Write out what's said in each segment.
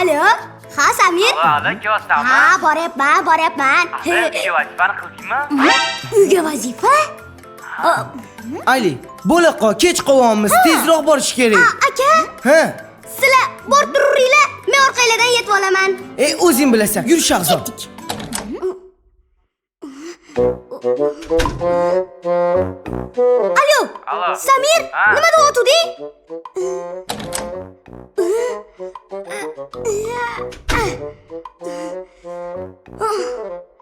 Alo, ha Samir? Alo, kelyapsanmi? Ha, boryapman, boryapman. Uyga vazifani qildingmi? Uyga vazifa? Ali, bo'la qol, kech qolyapmiz, tezroq borish kerak. Aka, Ha? sizlar borib turaveringlar, men orqanglardan yetib olaman. E, o'zing bilasan. Yur Shahzod. Alo, Alo. Samir, Ha. nima deyotganding?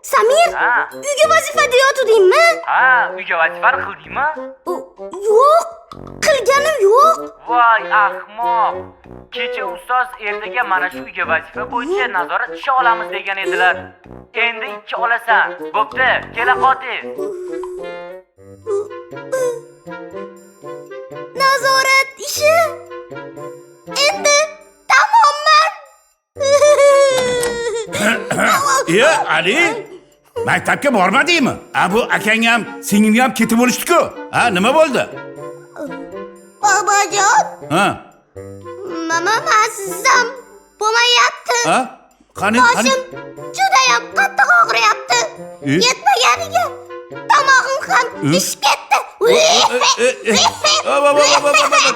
Samir, Ha. uyga vazifa deyotgandingmi? Ha, uyga vazifani qildingmi? Yo'q, qilganim yo'q. Voy, ahmoq. Kecha ustoz ertaga mana shu uyga vazifa bo'yicha nazorat ishi olamiz degan edilar. Endi 2 olasan. Bo'pti, kela qol tez. Nazorat ishi. Endi tamomman. E, Ali, maktabga bormadingmi? A, bu akang ham, singling ham ketib bo'lishdi-ku. Ha, nima bo'ldi? Bobojon, Ha? mama mazam bo'lmayapti. Ha? Qani, qani? Boshim judayam qattiq og'riyapti. E? Yetmaganiga tomog'im ham E? shishib ketdi.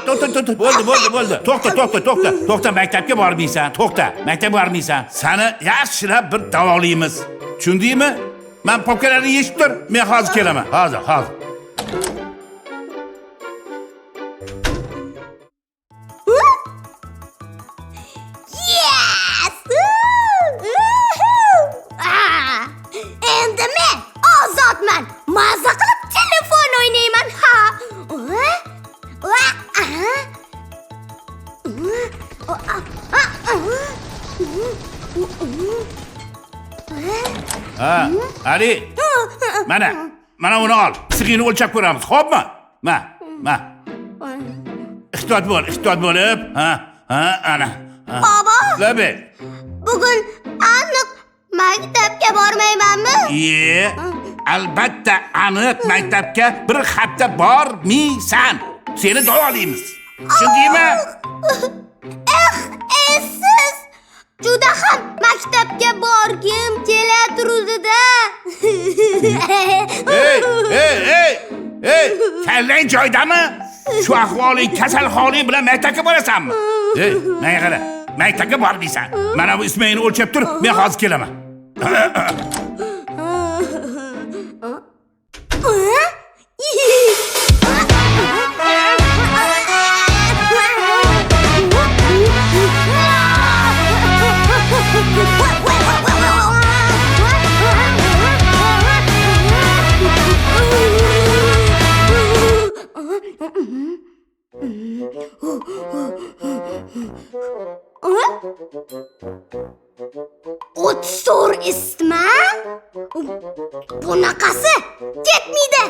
To'xta, to'xta, bo'ldi, bo'ldi, bo'ldi. To'xta, to'xta, to'xta. To'xta, maktabga bormaysan. To'xta, maktabga bormaysan. Seni yaxshilab bir davolaymiz. Tushundingmi? Men popkalarni yechib tur, men hozir kelaman. Hozir, hozir. Yes! Endi men ozodman. Maza qilib telefon o'ynayman. Ha. Ha, Ali. Mana, mana uni ol. Sig'ingni o'lchab ko'ramiz, xo'pmi? Ma, ma. Ehtiyot bo'l, ehtiyot bo'lib. Ha, ha, ana. Bobo, Labi. bugun aniq maktabga bormaymanmi? Iye, albatta aniq maktabga bir hafta bormaysan. Seni davolaymiz. Tushundingmi? Eh, esiz. Juda ham maktabga borgim kela turdi-da. Ey, ey, ey! Ey, kallang joyidami? Shu ahvoling, kasal holing bilan maktabga borasanmi? Ey, menga qara. Maktabga bormaysan. Mana bu ismingni o'lchab tur, men hozir kelaman. 34 isitma? Bunaqasi ketmaydi.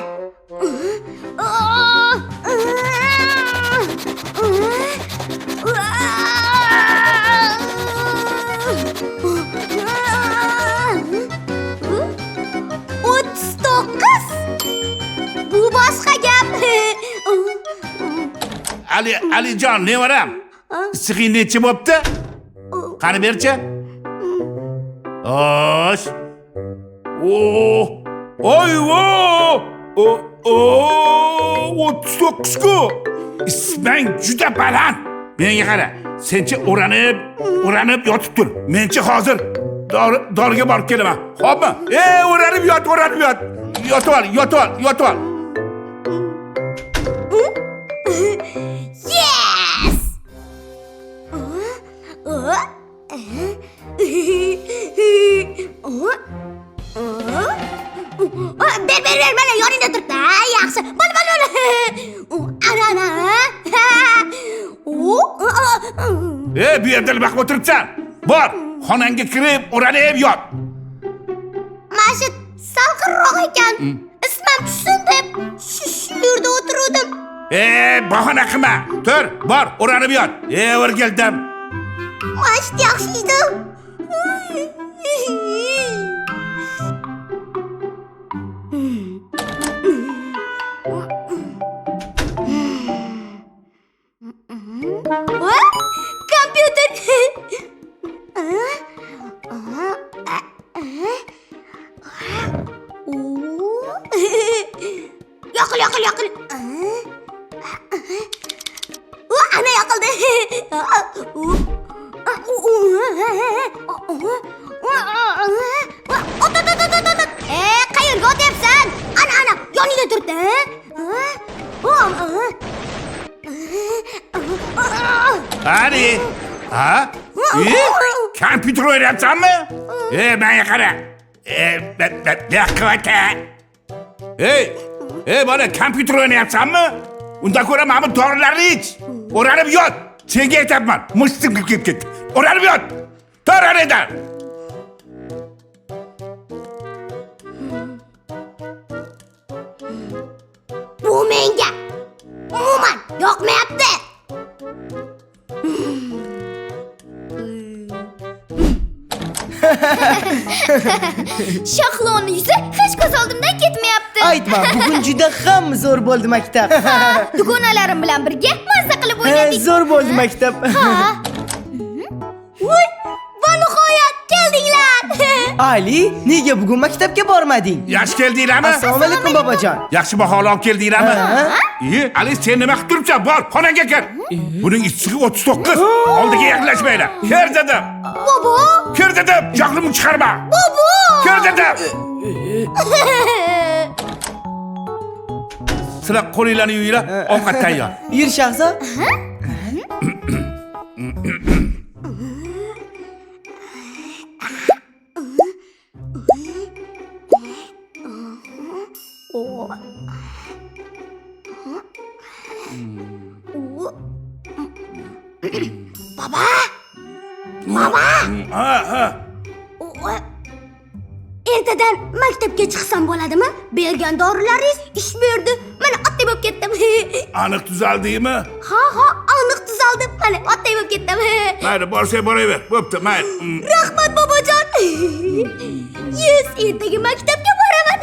39. Bu boshqa gap. Ali, Alijon, nevaram. Issig'ing nechi bo'pti? Qani berchi. Osh. O, oy vo! O, o, 39 ku. Isitmang juda baland. Menga qara. Sencha o'ranib, o'ranib yotib tur. Mencha hozir doriga borib kelaman. Xo'pmi? E, o'ranib yot, o'ranib yot. Yotib ol, yotib ol, yotib ol. Yes! Ber, ber, ber, mana yoningda turibdi. Ha, yaxshi. Bo'l, bo'l, bo'l. Ana, ana. E, bu yerda nima qilib o'tiribsan? Bor, xonangga kirib, o'ranib yot. Mana shu salqinroq ekan. Ismam tushsin deb shu yerda o'tiruvdim. E, bahona qilma. Tur, bor, o'ranib yot. E, o'rgildim. Mana shu yaxshi edi. Yoqil, yoqil, yoqil. U ana yoqildi. Ot, ot, ot, ot, ot. E, qayerga otyapsan? Ana, ana, yoningda turibdi. Ali. Ha? E? Kompyuter o'ynayapsanmi? E, menga qara. E, bu yoqqa o'ta. Ey, ey bola, kompyuter o'ynayapsanmi? Undan ko'ra mana bu dorilarni ich. O'ranib yot. Senga aytyapman. Mushtim kelib ketdi. O'ranib yot. Tur o'rnidan. Bu menga umuman yoqmayapti. Shahloni yuzi hech ko'z oldimdan ketmayapti. Aytma, bugun juda ham zo'r bo'ldi maktab. Dugonalarim bilan birga mazza qilib o'ynadik. Zo'r bo'ldi maktab. Ha. Voy, va nihoyat keldinglar. Ali, nega bugun maktabga bormading? Yaxshi keldinglarmi? Assalomu alaykum bobojon. Yaxshi baholar olib keldinglarmi? Ha. E, Ali, sen nima qilib turibsan? Bor, xonaga kir. Buning issig'i 39. Oldiga yaqinlashmanglar. Kir dedim. Bobo, Kir dedim. Jahlimni chiqarma. bobo. Kir dedim. Sizlar qo'linglarni yuvinglar, ovqat tayyor. Yur Shahzod. Baba. Baba. Ha, ha. Ertadan maktabga chiqsam bo'ladimi? Bergan dorilaringiz ish berdi. Mana otday bo'lib ketdim. Aniq tuzaldingmi? Ha, ha, aniq tuzaldim. Mana otday bo'lib ketdim. Mayli, borsang boraver. Bo'pti, mayli. Rahmat bobojon. Yes, ertaga maktabga boraman.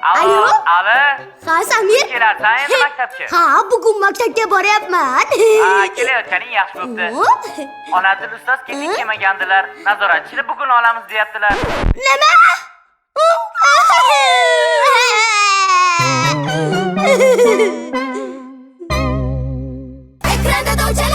Alo, Alo? Ali, Ha, Samir. kelarsan endi maktabga? Ha, bugun maktabga boryapman. Ha, kelayotganing yaxshi bo'pti. Onatil ustoz kecha kelmagandilar. Nazoratchini bugun olamiz deyaptilar. Nima? Ekranda dovchalar.